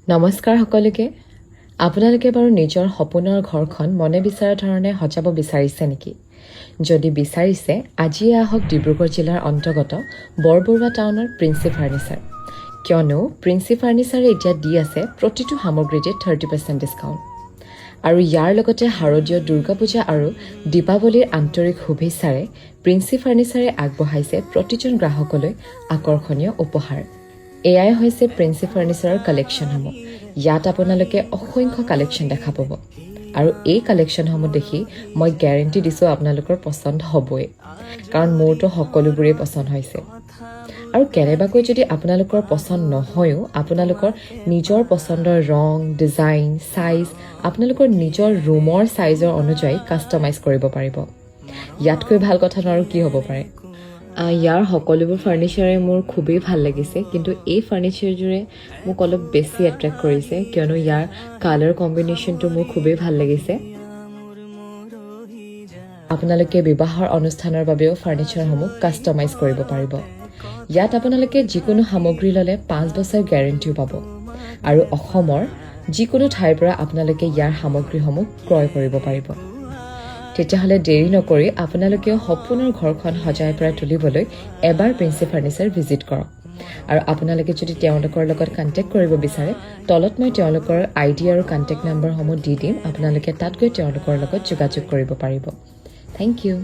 নমস্কাৰ সকলোকে। আপোনালোকে বাৰু নিজৰ সপোনৰ ঘৰখন মনে বিচৰা ধৰণে সজাব বিচাৰিছে নেকি? যদি বিচাৰিছে, আজিয়ে আহক ডিব্ৰুগড় জিলাৰ অন্তৰ্গত বৰবৰুৱা টাউনৰ প্ৰিন্সি ফাৰ্নিচাৰ। কিয়নো প্ৰিন্সি ফাৰ্নিচাৰে এতিয়া দি আছে প্ৰতিটো সামগ্ৰীতে 30% ডিছকাউণ্ট আৰু ইয়াৰ লগতে শাৰদীয় দুৰ্গা পূজা আৰু দীপাৱলীৰ আন্তৰিক শুভেচ্ছাৰে প্ৰিন্সি ফাৰ্নিচাৰে আগবঢ়াইছে প্ৰতিজন গ্ৰাহকলৈ আকৰ্ষণীয় উপহাৰ। এয়াই হৈছে প্ৰিন্সি ফাৰ্নিচাৰৰ কালেকশ্যনসমূহ। ইয়াত আপোনালোকে অসংখ্য কালেকশ্যন দেখা পাব আৰু এই কালেকশ্যনসমূহ দেখি মই গেৰেণ্টি দিছোঁ, আপোনালোকৰ পচন্দ হ'বই, কাৰণ মোৰতো সকলোবোৰেই পচন্দ হৈছে। আৰু কেনেবাকৈ যদি আপোনালোকৰ পচন্দ নহয়ো, আপোনালোকৰ নিজৰ পচন্দৰ ৰং, ডিজাইন, চাইজ আপোনালোকৰ নিজৰ ৰুমৰ চাইজৰ অনুযায়ী কাষ্টমাইজ কৰিব পাৰিব। ইয়াতকৈ ভাল কথানো আৰু কি হ'ব পাৰে? ইয়াৰ সকলোবোৰ ফাৰ্নিচাৰে মোৰ খুবেই ভাল লাগিছে, কিন্তু এই ফাৰ্নিচাৰযোৰে মোক অলপ বেছি এট্ৰেক্ট কৰিছে, কিয়নো ইয়াৰ কালাৰ কম্বিনেশ্যনটো মোৰ খুবেই ভাল লাগিছে। আপোনালোকে বিবাহৰ অনুষ্ঠানৰ বাবেও ফাৰ্নিচাৰসমূহ কাষ্টমাইজ কৰিব পাৰিব। ইয়াত আপোনালোকে যিকোনো সামগ্ৰী ল'লে 5 বছৰ গেৰেণ্টিও পাব আৰু অসমৰ যিকোনো ঠাইৰ পৰা আপোনালোকে ইয়াৰ সামগ্ৰীসমূহ ক্ৰয় কৰিব পাৰিব। তেতিয়াহ'লে দেৰি নকৰি আপোনালোকেও সপোনৰ ঘৰখন সজাই পৰাই তুলিবলৈ এবাৰ প্ৰিন্সি ফাৰ্নিচাৰ ভিজিট কৰক। আৰু আপোনালোকে যদি তেওঁলোকৰ লগত কণ্টেক্ট কৰিব বিচাৰে, তলত মই তেওঁলোকৰ আই ডি আৰু কণ্টেক্ট নাম্বাৰসমূহ দি দিম। আপোনালোকে তাত গৈ তেওঁলোকৰ লগত যোগাযোগ কৰিব পাৰিব। Thank U.